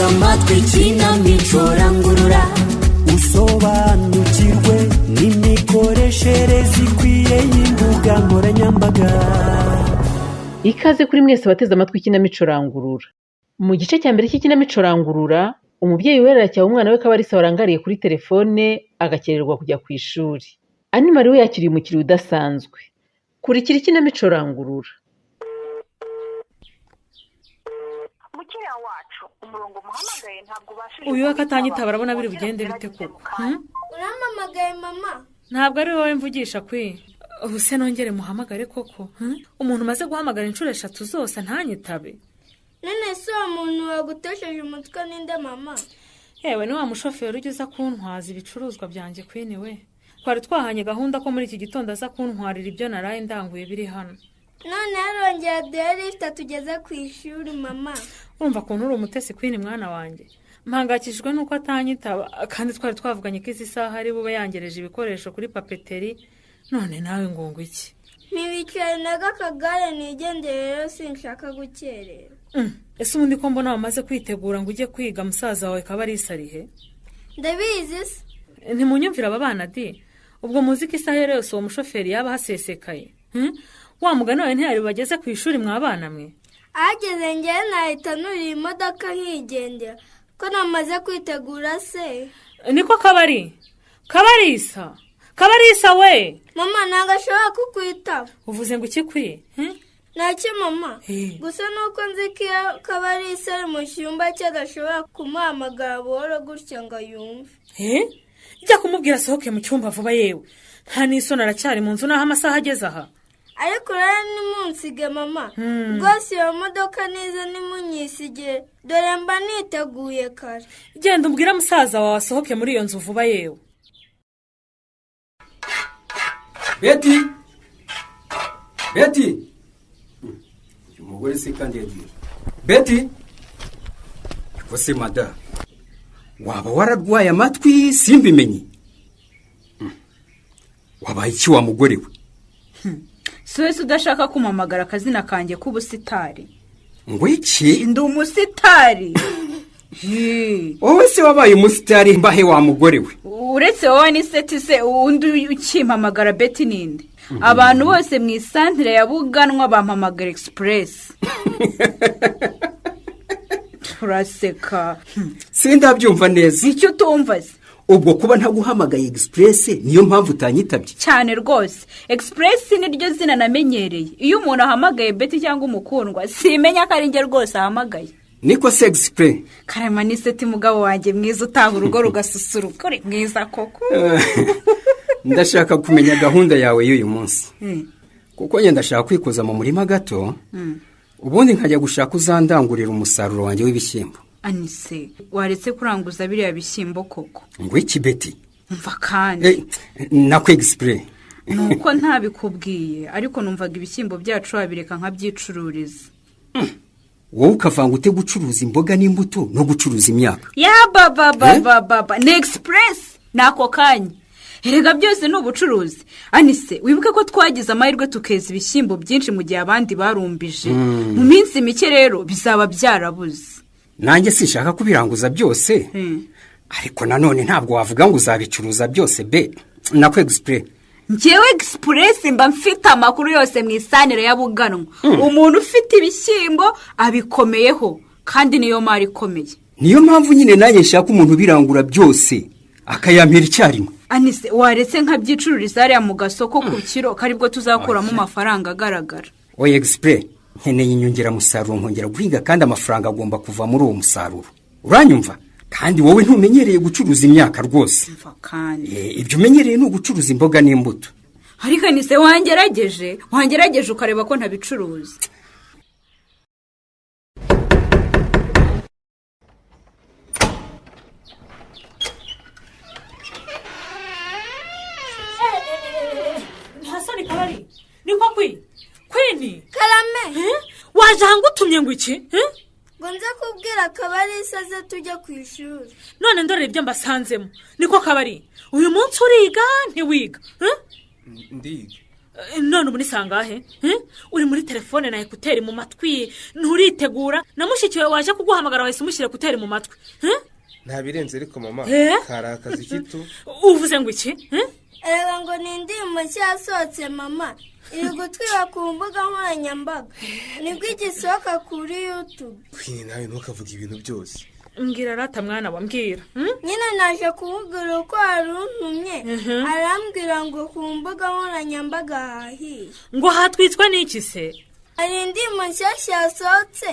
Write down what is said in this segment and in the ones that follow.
Tega amatwi Ikinamico Rangurura, usobanukirwe n'imikoreshereze ikwiye y'imbuga nkoranyambaga. Ikaze kuri mwese abateze amatwi Ikinamico Rangurura. Mu gice cya mbere cy'Ikinamico Rangurura, umubyeyi werera cyane umwana we Kabarisa warangariye kuri telefone agakererwa kujya ku ishuri. Anne Marie we yakiriye umukiriya udasanzwe. Kurikira Ikinamico Rangurura. Mukiriya wacu, umurongo muhamagaye ntabwo ubashije. Uyu akatanyitaba arabona biri bugende bite koko? Urampamagaye, mama? Ntabwo ari wowe mvugisha kwi. Ubu se nongere muhamagare koko? Umuntu umaze guhamagara inshuro eshatu zose ntanyitabe. None se uwo muntu wagutesheje umutwe ninde, mama? Yewe, ni wa mushoferi ujya uza kuntwaza ibicuruzwa byanjye kwini we. Twari twahanye gahunda ko muri iki gitondo aza kuntwarira ibyo naraye ndanguye biri hano. None arongera aduhe lifuti tugeze ku ishuri, mama? Urumva ukuntu uri umutesi kwini, mwana wanjye. Mpangayikishijwe n'uko atanyitaba kandi twari twavuganye ko izi saha ari bube yangereje ibikoresho kuri papeteri. None nawe ngo iki? Ntibicaye naga akagare nigendere rero, sinshaka gukererwa. Ese ubundi ko mbona wamaze kwitegura ngo ujye kwiga, musaza wawe Kabarisa arihe? Ndabizi se. Ntimunyumvira aba bana di. Ubwo muzi ko isaha yose uwo mushoferi yaba ahasesekaye? Wa mugani wawe ntiyari bageze ku ishuri, mwabana mwe? Ahageze ngewe nahita nurira imodoka nkigendera, ko namaze kwitegura se. Niko kabari Kabarisa, Kabarisa we! Mama, ntabwo ashobora kukwitaba. Uvuze ngo iki kwi? Ntacyo, mama. Gusa nuko nzi ko iyo Kabarisa ari mu cyumba cye adashobora kumuhamagara buhoro gutya ngo yumve. Jya kumubwira asohoke mu cyumba vuba. Yewe, nta n'isoni, aracyari mu nzu n'aho amasaha ageze aha. Ariko rero nimunsige, mama, rwose iyo modoka niza nimunyisigire, dore mba niteguye kare. Genda umbwire musaza wawe asohoke muri iyo nzu vuba yewe. Beti, Beti! Uyu mugore se kandi yagiye? Beti, ko se mada waba wararwaye amatwi simbimenye? Wabaye iki wa mugore we? Si wese udashaka kumpamagara akazina kanjye k'ubusitari. Ngo iki? Ndi umusitari. Wowe se wabaye umusitari mbahe wa mugore we? Uretse wowe n'iseti se, undi ukimpamagara Beti ninde? Abantu bose mu isantire ya Buganwa bampamagara Egisipuresi. Turaseka. Sindabyumva neza. Icyo utumva se? Ubwo kuba ntaguhamagaye Egisipuresi niyo mpamvu utanyitabye? Cyane rwose, Egisipuresi niryo zina namenyereye. Iyo umuntu ahamagaye Beti cyangwa umukundwa, simenya ko ari njye rwose ahamagaye. Niko se Egisipuresi? Karema n'iseti, mugabo wanjye mwiza utaha urugo rugasusuruka, uri mwiza koko. Ndashaka kumenya gahunda yawe y'uyu munsi, kuko njye ndashaka kwikoza mu murima gato, ubundi nkajya gushaka uzandangurira umusaruro wanjye w'ibishyimbo. Anise, waretse kuranguza biriya bishyimbo koko? Ngo iki, Beti? Mva kandi. Nako Egisipuresi. Nuko ntabikubwiye, ariko numvaga ibishyimbo byacu wabireka nkabyicururiza. Wowe ukavanga ute gucuruza imboga n'imbuto no gucuruza imyaka? Ya baba baba baba, ni Egisipuresi ni ako kanya. Erega byose ni ubucuruzi. Anise, wibuke ko twagize amahirwe tukeza ibishyimbo byinshi mu gihe abandi barumbije. Mu minsi mike rero bizaba byarabuze. Nanjye sinshaka kubiranguza byose, ariko nanone ntabwo wavuga ngo uzabicuruza byose be nako Egisipuresi. Ngewe Egisipuresi mba mfite amakuru yose mu isanire ya Buganwa. Umuntu ufite ibishyimbo abikomeyeho, kandi niyo mari ikomeye. Niyo mpamvu nyine nanjye nshaka umuntu ubirangura byose akayampera icyarimwe. Anise, waretse nkabyicururiza hariya mu gasoko ku kiro, ko aribwo tuzakuramo amafaranga agaragara. Oya Egisipuresi, nkeneye inyongeramusaruro nkongera guhinga, kandi amafaranga agomba kuva muri uwo musaruro, uranyumva? Kandi wowe ntumenyereye gucuruza imyaka rwose. Mva kandi. Ibyo umenyereye ni ugucuruza imboga n'imbuto. Ariko Anise, wangerageje, wangerageje ukareba ko ntabicuruza. Nta soni kabari, niko kwi kwini? Karame. Waje aha ngutumye ngo iki? Ngo nze kubwira Kabarisa aze tujya ku ishuri. None ndorera ibyo mbasanzemo. Niko kabari, uyu munsi uriga ntiwiga? Ndiga. None ubu ni sangahe? Uri muri telefone na ekuteri mu matwi, nturitegura na mushiki wawe waje kuguhamagara wahise umushyira ekuteri mu matwi. Nta birenze ariko mama, kari akazi kitu. Uvuze ngo iki? Erega ngo ni indirimbo nshya yasohotse mama, iri gutwira ku mbuga nkoranyambaga, nibwo igisohoka kuri YouTube. Queen nawe ntukavuge ibintu byose. Mbwira rata mwana wa, mbwira. Nyine naje kumubwira uko waruntumye, arambwira ngo ku mbuga nkoranyambaga hahiye. Ngo hatwitswe n'iki se? Hari indirimbo nshyashya yasohotse,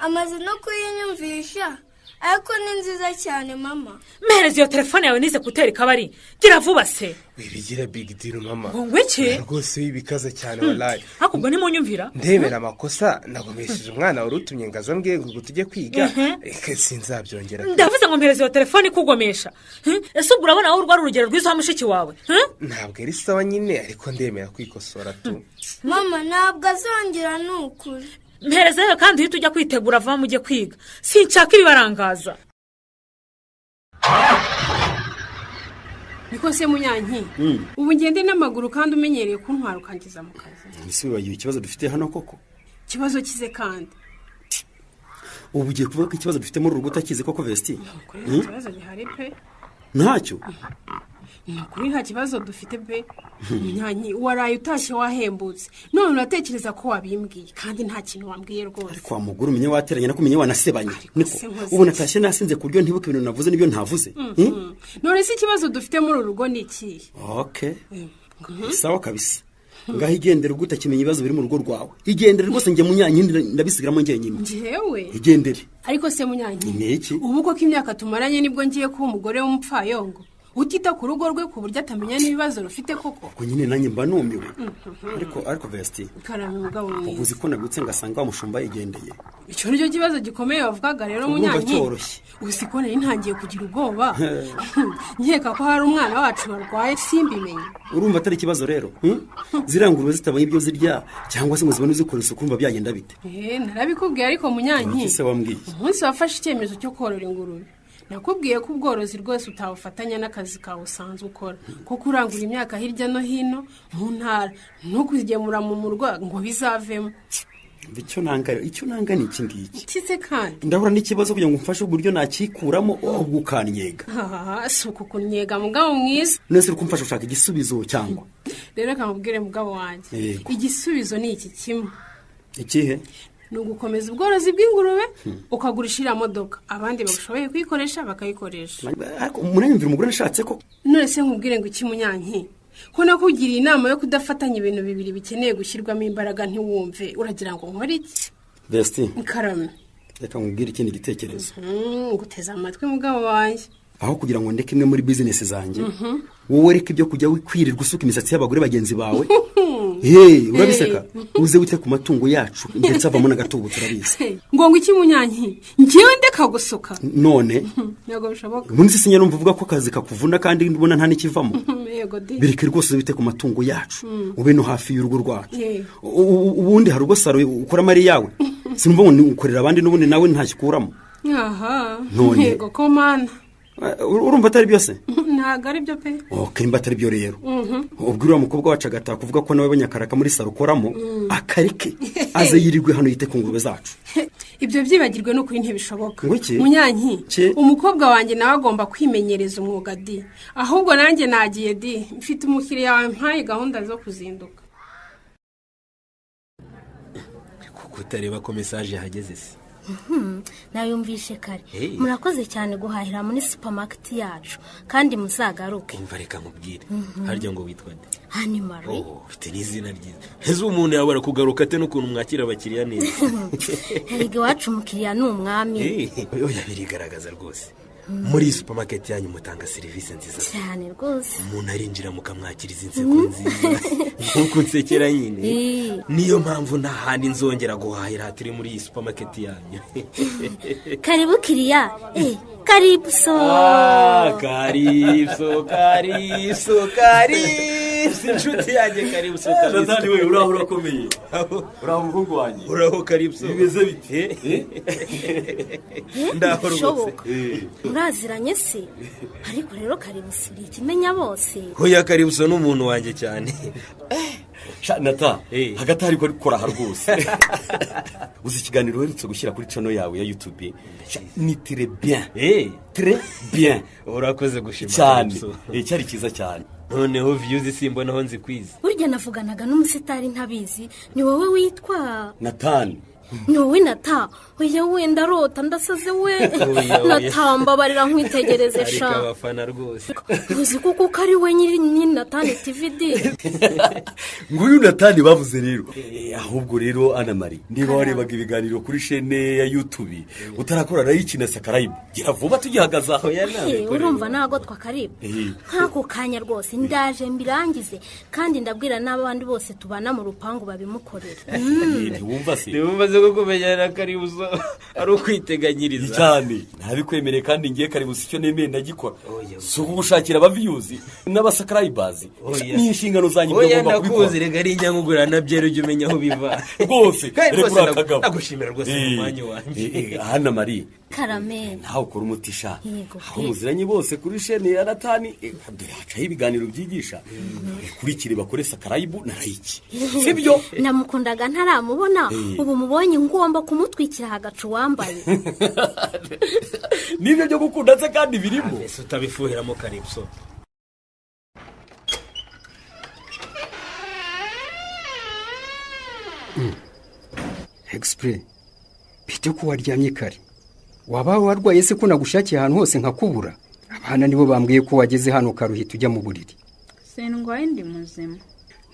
amaze no kuyinyumvisha, ariko ni nziza cyane mama. Mpereza iyo telefone yawe nize kutera ikabari, gira vuba se. Wibigira big deal mama. Ngo iki? Rwose wibikaza cyane wallahi. Ariko ubwo nimunyumvira? Ndemera amakosa nagomesheje umwana wari utumye ngaza mbwiye ngo tujye kwiga, sinzabyongera. Ndavuze ngo mpereza iyo telefone ikugomesha. Ese ubwo urabona wowe urwara urugero rwiza wa mushiki wawe? Ntabwo ari sawa nyine, ariko ndemera kwikosora tu. Mama ntabwo azongera ni ukuri. Mpereza rero kandi uhite ujya kwitegura va mujye kwiga, sinshaka ibibarangaza. Niko se Munyanki, ubu ngende n'amaguru kandi umenyereye kuntwara ukangiza mu kazi. Ese wibagiwe ikibazo dufite hano koko? Ikibazo kize kandi ubu ugiye kuvuga ko ikibazo dufite muri urugo utakizi koko Vesti? Ikibazo gihari pe. Ntacyo. Ni ukuri nta kibazo dufite pe. Munyanki, waraye utashye wahembutse, none uratekereza ko wabimbwiye kandi nta kintu wambwiye rwose. Ariko wa mugore umenye wateranye nako umenye wanasebanye. Niko ubu natashye nasinze ku buryo ntibuka ibintu navuze n'ibyo ntavuze. None se ikibazo dufite muri uru rugo ni ikihe? Okay, sawa kabisa. Ngaho igendere ubwo utakimenya ibibazo biri mu rugo rwawe. Igendere rwose njye Munyanki ndabisigaramo njyenyine. Njyewe? Igendere. Ariko se Munyanki, ni iki? Ubu koko imyaka tumaranye nibwo ngiye kuba umugore w'umupfayongo utita ku rugo rwe ku buryo atamenya n'ibibazo rufite koko? Ubwo nyine nanjye mba numiwe. Ariko Vesti, karame mugabo mwiza, uzi ko nagutse ngasanga wa mushumba yigendeye. Icyo nicyo kibazo gikomeye bavugaga rero Munyanki. Uzi ko nari ntangiye kugira ubwoba, nkeka ko hari umwana wacu warwaye simbimenye. Urumva atari ikibazo rero? Ziriya ngurube zitabonye ibyo zirya cyangwa se ngo zibone uzikora isuku, urumva byagenda bite? Narabikubwiye ariko Munyanki, se wambwiye umunsi wafashe icyemezo cyo korora ingurube nakubwiye ko ubworozi rwose utabufatanya n'akazi kawe usanzwe ukora, kuko urangura imyaka hirya no hino mu ntara no kugemura mu murwa ngo bizavemo. Icyo nanga ni iki ngiki? Kize kandi ndahura n'ikibazo kugira ngo umfashe uburyo nakikuramo ahubwo ukanyega. Si uku kunyega mugabo mwiza. None se uri kumfasha gushaka igisubizo cyangwa? Rero kamubwire mugabo wanjye, igisubizo ni iki kimwe. Ikihe? Ni ugukomeza ubworozi bw'ingurube ukagurisha iriya modoka, abandi bagushoboye kuyikoresha bakayikoresha. Ariko muranyumvira umugore nashatse ko? None se nkubwire ngo iki Munyanki, ko nakugiriye inama yo kudafatanya ibintu bibiri bikeneye gushyirwamo imbaraga ntiwumve, uragira ngo nkore iki? Vesti, karame, reka nkubwire ikindi gitekerezo. Nguteze amatwi mugabo wanjye. Aho kugira ngo ndeke imwe muri bizinesi zanjye, wowe reka ibyo kujya kwirirwa usuka imisatsi y'abagore bagenzi bawe. Urabiseka uze wite ku matungo yacu ndetse avamo n'agatubu turabizi. Ngo iki Munyanki, ngiye ndeka gusuka none? Ntabwo bishoboka. Ubundi sinya numva uvuga ko akazi kakuvuna kandi mbona nta n'ikivamo. Yego di. Bireke rwose wite ku matungo yacu, ube no hafi y'urugo rwacu. Ubundi hari ubwo saro ukora mari yawe, sinumva ngo ukorera abandi n'ubundi nawe ntakikuramo. Aha. Yego ko mana. Urumva atari byose? Ntabwo ari byo pe. Okay, nimba atari byo rero, ubwo uriya mukobwa wacu agataha kuvuga ko nawe abanyakaraka muri saro ukoramo, akareke aze yirirwe hano yite ku ngurube zacu. Ibyo byibagirwe no kuri ntibishoboka. Munyanki, umukobwa wanjye nawe agomba kwimenyereza umwuga di. Ahubwo nanjye nagiye di, mfite umukiriya wampaye gahunda zo kuzinduka. Kuko utareba ko message yahageze se? Nayumvishe kare. Murakoze cyane guhahira muri supermarket yacu kandi muzagaruke. Umva reka nkubwire, harya ngo witwa nde? Hani Marie. Ufite n'izina ryiza. Ese umuntu yabara kugaruka ate n'ukuntu mwakira abakiriya neza? Erega iwacu umukiriya ni umwami. Oya birigaragaza rwose. Muri iyi supermarket yanyu mutanga serivisi nziza cyane rwose. Umuntu arinjira mukamwakiriza inseko nziza nkuko nsekera nyine. Niyo mpamvu nta handi nzongera guhahira hatari muri iyi supermarket yanyu. Karibu kiriya. Karibu so. Karibu so, karibu so, karibu. Karibsi inshuti yanjye Karibsi kabisa. Natani we uraho urakomeye. Uraho muhungu wanjye. Uraho Karibsi. Bimeze bite? Ndaho rwose. Muraziranye se? Ariko rero Karibsi uri ikimenya bose. Hoya Karibsi ni umuntu wanjye cyane. Sha Nata, hagati ariko kora ha rwose. Uzi ikiganiro uherutse gushyira kuri channel yawe ya YouTube. Ni très bien. Très bien. Urakoze gushima cyane. Cyari cyiza cyane. Noneho views simbona aho nzikwiza. Burya navuganaga n'umusitari ntabizi, ni wowe witwa Nathan. Ni wowe Nata. Oya wenda rota ndasaze we. Natambabarira nkwitegereze sha. Ariko abafana rwose. Uzi kuko kari we nyiri ni Nathan TVD. Nguyu Nathan bavuze rero. Ahubwo rero Ana Marie, niba warebaga ibiganiro kuri chaîne ya YouTube, utarakora rayikina subscribe. Gira vuba tugihagaza. Oya nawe. Urumva nago twakaribu. Nkako kanya rwose ndaje mbirangize kandi ndabwira n'abandi bose tubana mu rupangu babimukorera. Ntiwumva se? Ntiwumva se ko kumenyana Karibuso ari ukwiteganyiriza cyane. Ntabikwemereye kandi ngiye Karibuso icyo nemeye ndagikora. Si ugushakira abaviews n'abasubscribers. Ni inshingano zanjye ngomba kubikora. Oya ndakuzi rega ari inyangugura na byero ujye umenya aho biva. Rwose reka kagabo. Nagushimira rwose mu mwanya wanjye. Ana Marie. Karame. Ntawe ukora umutisha. Aho muziranye bose kuri chaîne ya Natani dore hacaho ibiganiro byigisha. Bikurikire bakore subscribe na like. Sibyo? Namukundaga ntaramubona ubu mubonye ngomba kumutwikira hagacu wambaye. Nibyo byo gukunda se kandi birimo. Ese utabifuhiramo Karibso. Express. Bite ko waryamye kare. Waba warwaye se ko nagushakiye ahantu hose nkakubura? Abana nibo bambwiye ko wageze hano karuhita ujya mu buriri. Sindwaye ndi muzima.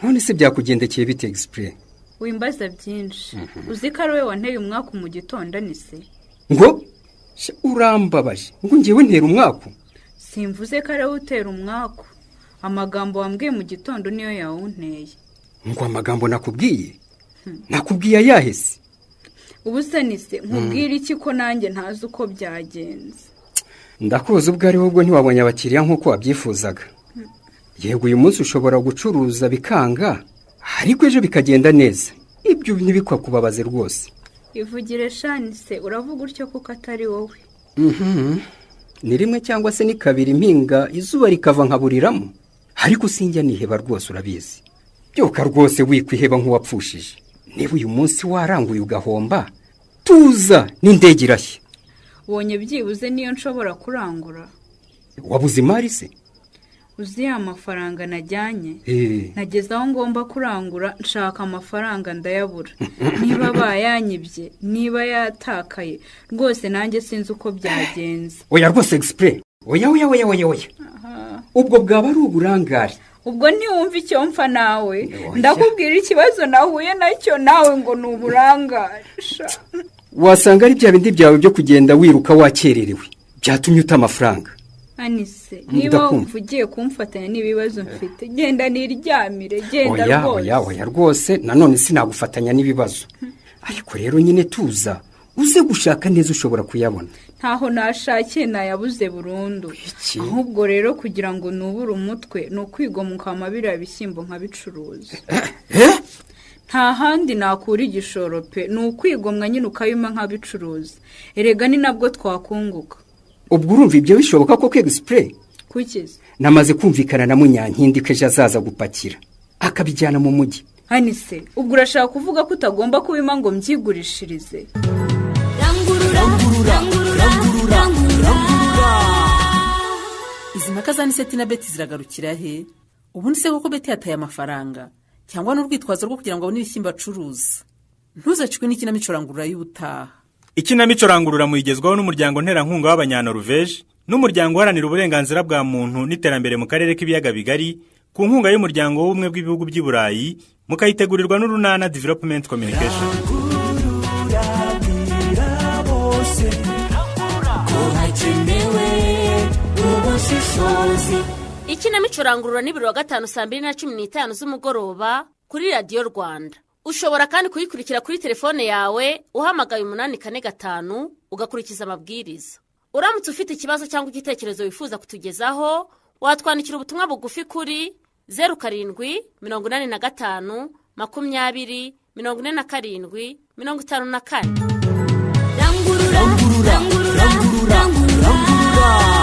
None se byakugendekeye bite Express? Wimbaza byinshi. Uzi ko ari we wanteye umwaku mu gitondo nise. Ngo urambabaje. Ngo ngiye ntera umwaku? Simvuze ko ari we utera umwaku. Amagambo wambwiye mu gitondo niyo yawunteye. Ngo amagambo nakubwiye? Nakubwiye ayahese? Ubu se nise nkubwira iki ko nanjye ntazi uko byagenze. Ndakuzi ubwo ari ubwo ntiwabonye abakiriya nk'uko wabyifuzaga. Yego uyu munsi ushobora gucuruza bikanga, ariko ejo bikagenda neza. Ibyo ntibikwakubabaze rwose. Ivugire shanise uravuga utyo kuko atari wowe. Ni rimwe cyangwa se ni kabiri impinga izuba rikava nkaburiramo. Ariko sinjya niheba rwose urabizi. Byuka rwose wikwiheba nk'uwapfushije. Niba uyu munsi waranguye ugahomba, tuza n'indege irashya. Wonye byibuze niyo nshobora kurangura. Wabuze imari se? Uzi ya mafaranga najyanye? Nageze aho ngomba kurangura nshaka amafaranga ndayabura. Niba bayanyibye, niba yatakaye, rwose nanjye sinzi uko byagenze. Oya rwose Express. Oya oya oya oya oya. Ubwo bwaba ari uburangare. Ubwo ntiwumva icyo mfa nawe. Ndakubwira ikibazo nahuye nacyo nawe ngo ni uburangare. Wasanga ari bya bindi byawe byo kugenda wiruka wakererewe. Byatumye uta amafaranga. Anise, niba uvugiye kumfatanya n'ibibazo mfite, genda niryamire, genda rwose. Oya oya oya rwose, nanone sinagufatanya n'ibibazo. Ariko rero nyine tuza, uze gushaka neza ushobora kuyabona. Ntaho nashakiye nayabuze burundu. Ahubwo rero kugira ngo nubure umutwe ni ukwigomuka amabira bishyimbo nkabicuruza. Nta handi nakura igishoro pe, ni ukwigomwa nyine ukayuma nkabicuruza. Erega ni nabwo twakunguka. Ubwo urumva ibyo bishoboka ko Express? Kukiza. Namaze kumvikana na Munyankindi ko ejo azaza gupakira akabijyana mu mujyi. Anise, ubwo urashaka kuvuga ko utagomba kubima ngo mbyigurishirize? Rangurura, rangurura, rangurura. Izi mpaka za Aniseti na Beti ziragarukira he? Ubundi se koko Beti yataye amafaranga cyangwa n'urwitwazo rwo kugira ngo abone ibishyimbo acuruza? Ntuzacikwe n'ikinamico rangurura y'ubutaha. Ikinamico rangurura muyigezwaho n'umuryango nterankunga w'Abanyanoruveje n'umuryango uharanira uburenganzira bwa muntu n'iterambere mu karere k'ibiyaga bigari ku nkunga y'umuryango w'ubumwe bw'ibihugu by'i Burayi, mukayitegurirwa n'Urunana Development Communication. Ikinamico rangurura ni buri wa gatanu saa 2:15 z'umugoroba kuri Radiyo Rwanda. Ushobora kandi kuyikurikira kuri telefone yawe uhamagaye 845 ugakurikiza amabwiriza. Uramutse ufite ikibazo cyangwa igitekerezo wifuza kutugezaho, watwandikira ubutumwa bugufi kuri 07 85 20 47 54. Rangurura, rangurura, rangurura.